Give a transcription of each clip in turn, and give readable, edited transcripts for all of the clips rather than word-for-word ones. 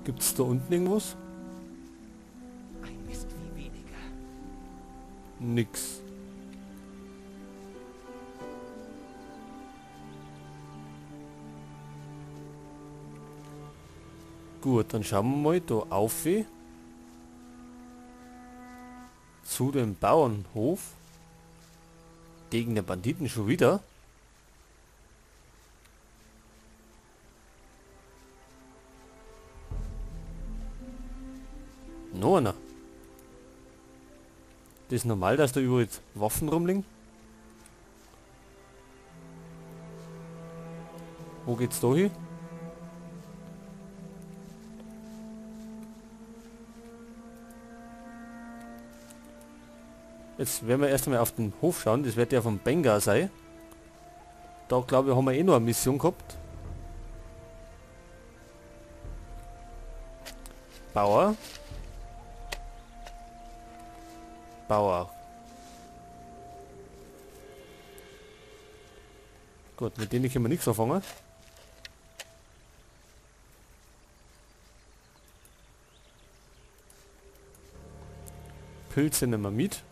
Gibt es da unten irgendwas? Ein Mistvieh weniger. Nix. Gut, dann schauen wir mal da auf zu dem Bauernhof. Gegen den Banditen schon wieder. Noch einer. Das ist normal, dass da überall Waffen rumliegen. Wo geht's da hin? Jetzt werden wir erst einmal auf den Hof schauen. Das wird der von Bengar sein. Da glaube ich, haben wir eh noch eine Mission gehabt. Bauer. Bauer. Gut, mit denen können wir nichts anfangen. Pilze nehmen wir mit.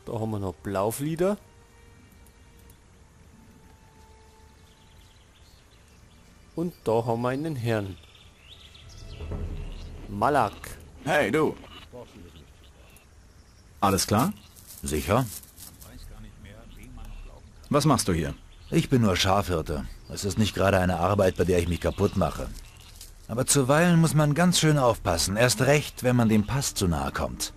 Da haben wir noch Blauflieder. Und da haben wir einen Herrn. Malak. Hey, du. Alles klar? Sicher. Was machst du hier? Ich bin nur Schafhirte. Es ist nicht gerade eine Arbeit, bei der ich mich kaputt mache. Aber zuweilen muss man ganz schön aufpassen. Erst recht, wenn man dem Pass zu nahe kommt.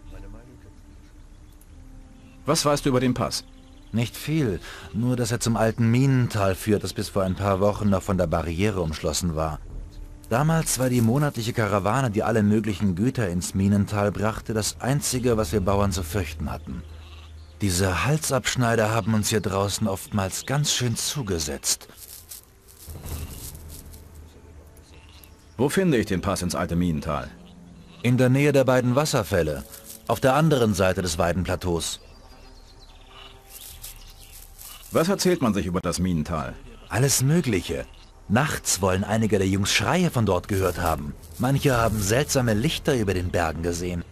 Was weißt du über den Pass? Nicht viel, nur dass er zum alten Minental führt, das bis vor ein paar Wochen noch von der Barriere umschlossen war. Damals war die monatliche Karawane, die alle möglichen Güter ins Minental brachte, das Einzige, was wir Bauern zu fürchten hatten. Diese Halsabschneider haben uns hier draußen oftmals ganz schön zugesetzt. Wo finde ich den Pass ins alte Minental? In der Nähe der beiden Wasserfälle, auf der anderen Seite des Weidenplateaus. Was erzählt man sich über das Minental? Alles Mögliche. Nachts wollen einige der Jungs Schreie von dort gehört haben. Manche haben seltsame Lichter über den Bergen gesehen.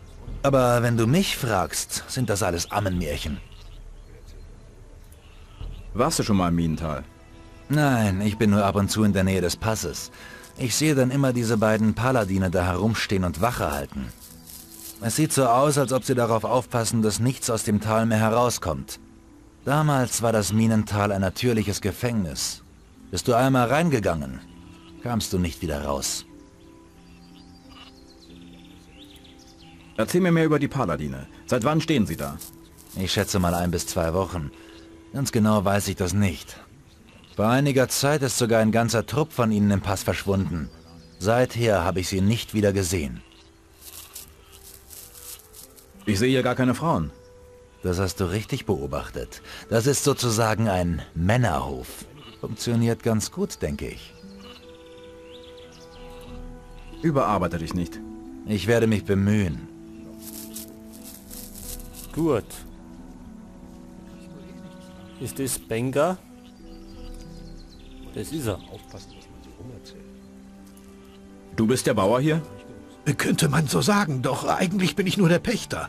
Aber wenn du mich fragst, sind das alles Ammenmärchen. Warst du schon mal im Minental? Nein, ich bin nur ab und zu in der Nähe des Passes. Ich sehe dann immer diese beiden Paladine da herumstehen und Wache halten. Es sieht so aus, als ob sie darauf aufpassen, dass nichts aus dem Tal mehr herauskommt. Damals war das Minental ein natürliches Gefängnis. Bist du einmal reingegangen, kamst du nicht wieder raus. Erzähl mir mehr über die Paladine. Seit wann stehen sie da? Ich schätze mal 1 bis 2 Wochen. Ganz genau weiß ich das nicht. Vor einiger Zeit ist sogar ein ganzer Trupp von ihnen im Pass verschwunden. Seither habe ich sie nicht wieder gesehen. Ich sehe hier gar keine Frauen. Das hast du richtig beobachtet. Das ist sozusagen ein Männerhof. Funktioniert ganz gut, denke ich. Überarbeite dich nicht. Ich werde mich bemühen. Gut. Ist das Bengar? Das ist er. Du bist der Bauer hier? Könnte man so sagen, doch eigentlich bin ich nur der Pächter.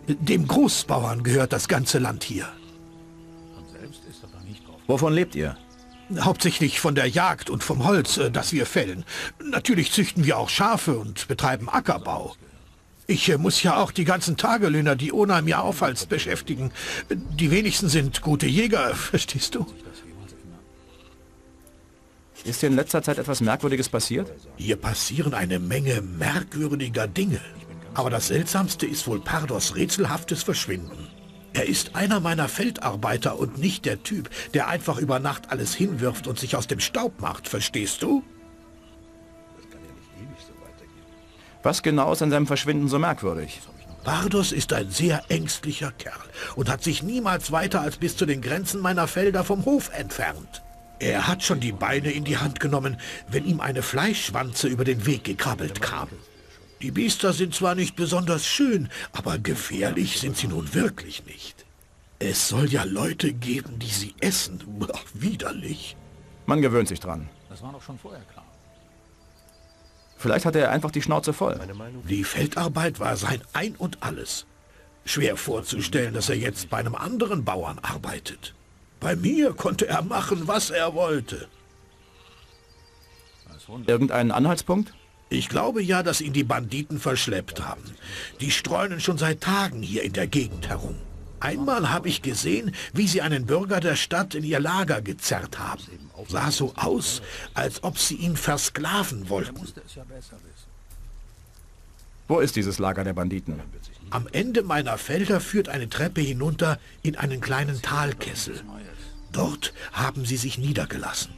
Dem Großbauern gehört das ganze Land hier. Wovon lebt ihr? Hauptsächlich von der Jagd und vom Holz, das wir fällen. Natürlich züchten wir auch Schafe und betreiben Ackerbau. Ich muss ja auch die ganzen Tagelöhner, die Ona mir aufhalst, beschäftigen. Die wenigsten sind gute Jäger, verstehst du? Ist dir in letzter Zeit etwas Merkwürdiges passiert? Hier passieren eine Menge merkwürdiger Dinge. Aber das Seltsamste ist wohl Pardos rätselhaftes Verschwinden. Er ist einer meiner Feldarbeiter und nicht der Typ, der einfach über Nacht alles hinwirft und sich aus dem Staub macht, verstehst du? Was genau ist an seinem Verschwinden so merkwürdig? Pardos ist ein sehr ängstlicher Kerl und hat sich niemals weiter als bis zu den Grenzen meiner Felder vom Hof entfernt. Er hat schon die Beine in die Hand genommen, wenn ihm eine Fleischwanze über den Weg gekrabbelt kam. Die Biester sind zwar nicht besonders schön, aber gefährlich sind sie nun wirklich nicht. Es soll ja Leute geben, die sie essen. Ach, widerlich. Man gewöhnt sich dran. Das war doch schon vorher klar. Vielleicht hatte er einfach die Schnauze voll. Die Feldarbeit war sein Ein und Alles. Schwer vorzustellen, dass er jetzt bei einem anderen Bauern arbeitet. Bei mir konnte er machen, was er wollte. Irgendeinen Anhaltspunkt? Ich glaube ja, dass ihn die Banditen verschleppt haben. Die streunen schon seit Tagen hier in der Gegend herum. Einmal habe ich gesehen, wie sie einen Bürger der Stadt in ihr Lager gezerrt haben. Sah so aus, als ob sie ihn versklaven wollten. Wo ist dieses Lager der Banditen? Am Ende meiner Felder führt eine Treppe hinunter in einen kleinen Talkessel. Dort haben sie sich niedergelassen.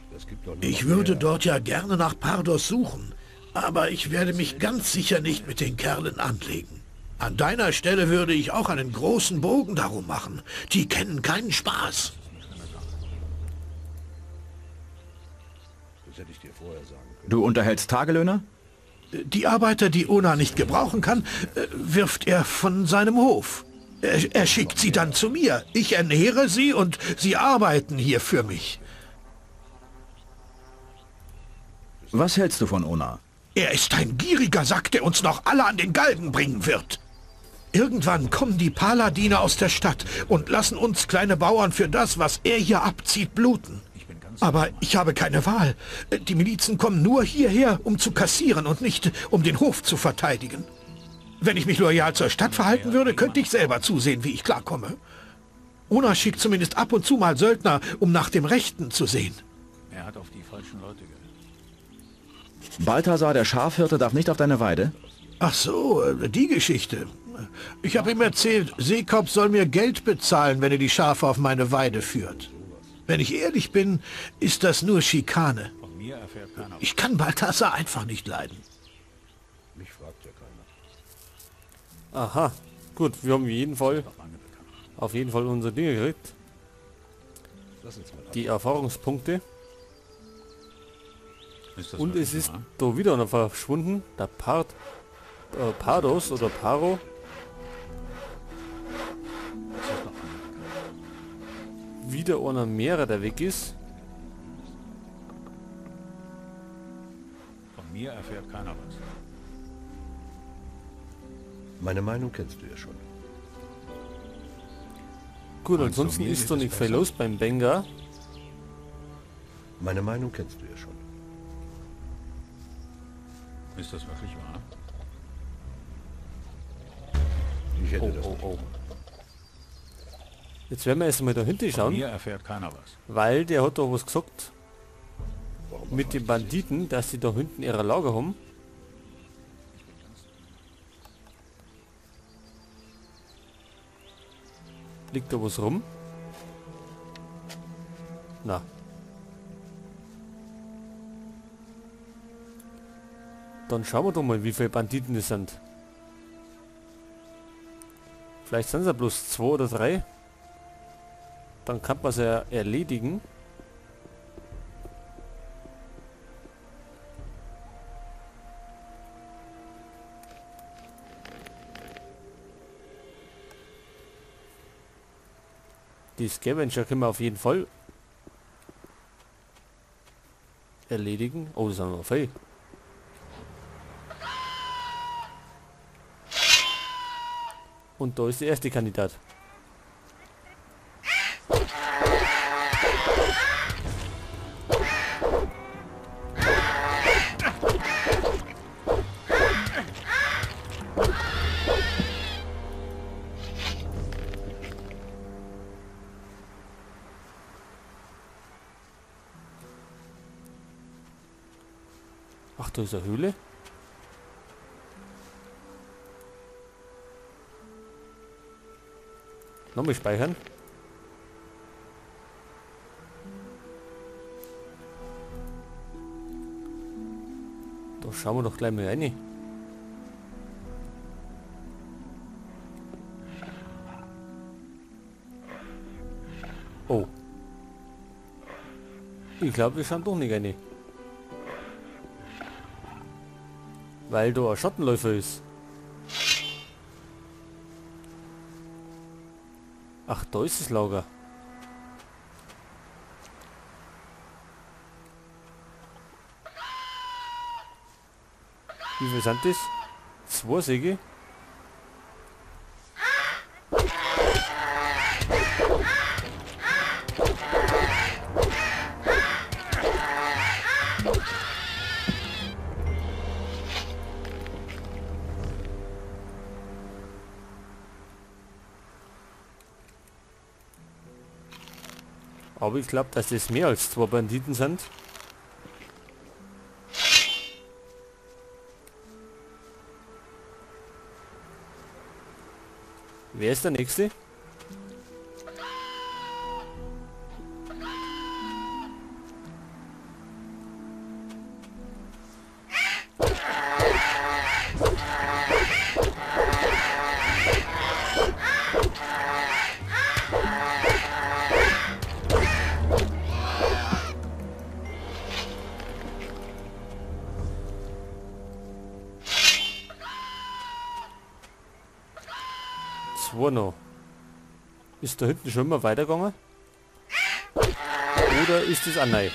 Ich würde dort ja gerne nach Pardos suchen, aber ich werde mich ganz sicher nicht mit den Kerlen anlegen. An deiner Stelle würde ich auch einen großen Bogen darum machen. Die kennen keinen Spaß. Du unterhältst Tagelöhner? Die Arbeiter, die Ona nicht gebrauchen kann, wirft er von seinem Hof. Er schickt sie dann zu mir. Ich ernähre sie und sie arbeiten hier für mich. Was hältst du von Ona? Er ist ein gieriger Sack, der uns noch alle an den Galgen bringen wird. Irgendwann kommen die Paladine aus der Stadt und lassen uns kleine Bauern für das, was er hier abzieht, bluten. Aber ich habe keine Wahl. Die Milizen kommen nur hierher, um zu kassieren und nicht, um den Hof zu verteidigen. Wenn ich mich loyal zur Stadt verhalten würde, könnte ich selber zusehen, wie ich klarkomme. Ona schickt zumindest ab und zu mal Söldner, um nach dem Rechten zu sehen. Er hat auf die falschen Leute gehört. Balthasar, der Schafhirte, darf nicht auf deine Weide? Ach so, die Geschichte. Ich habe ihm erzählt, Seekop soll mir Geld bezahlen, wenn er die Schafe auf meine Weide führt. Wenn ich ehrlich bin, ist das nur Schikane. Ich kann Balthasar einfach nicht leiden. Mich fragt ja keiner. Aha, gut, wir haben auf jeden Fall unsere Dinge gekriegt. Die Erfahrungspunkte. Und es ist da wieder noch verschwunden, der Pardos oder Paro. Wieder einer mehrer, der weg ist. Von mir erfährt keiner was. Meine Meinung kennst du ja schon. Gut, ansonsten ist doch nicht viel los beim Bengar. Meine Meinung kennst du ja schon. Ist das wirklich wahr? Ich hätte das nicht. Jetzt werden wir erstmal dahinter schauen. Mir erfährt keiner was. Weil der hat doch was gesagt. Mit den Banditen, dass sie da hinten ihre Lager haben. Liegt da was rum? Na. Dann schauen wir doch mal, wie viele Banditen es sind. Vielleicht sind es ja bloß 2 oder 3. Dann kann man es ja erledigen. Die Scavenger können wir auf jeden Fall erledigen. Oh, das sind wir viel. Und da ist der erste Kandidat. Ach, da ist eine Höhle. Nochmal speichern. Da schauen wir doch gleich mal rein. Oh. Ich glaube, wir schauen doch nicht rein. Weil da ein Schattenläufer ist. Ach, da ist das Lager. Wie viel sind das? 2 Säge. Aber ich glaub, dass das mehr als 2 Banditen sind. Wer ist der Nächste? Noch. Ist da hinten schon mal weitergegangen? Oder ist es auch neu?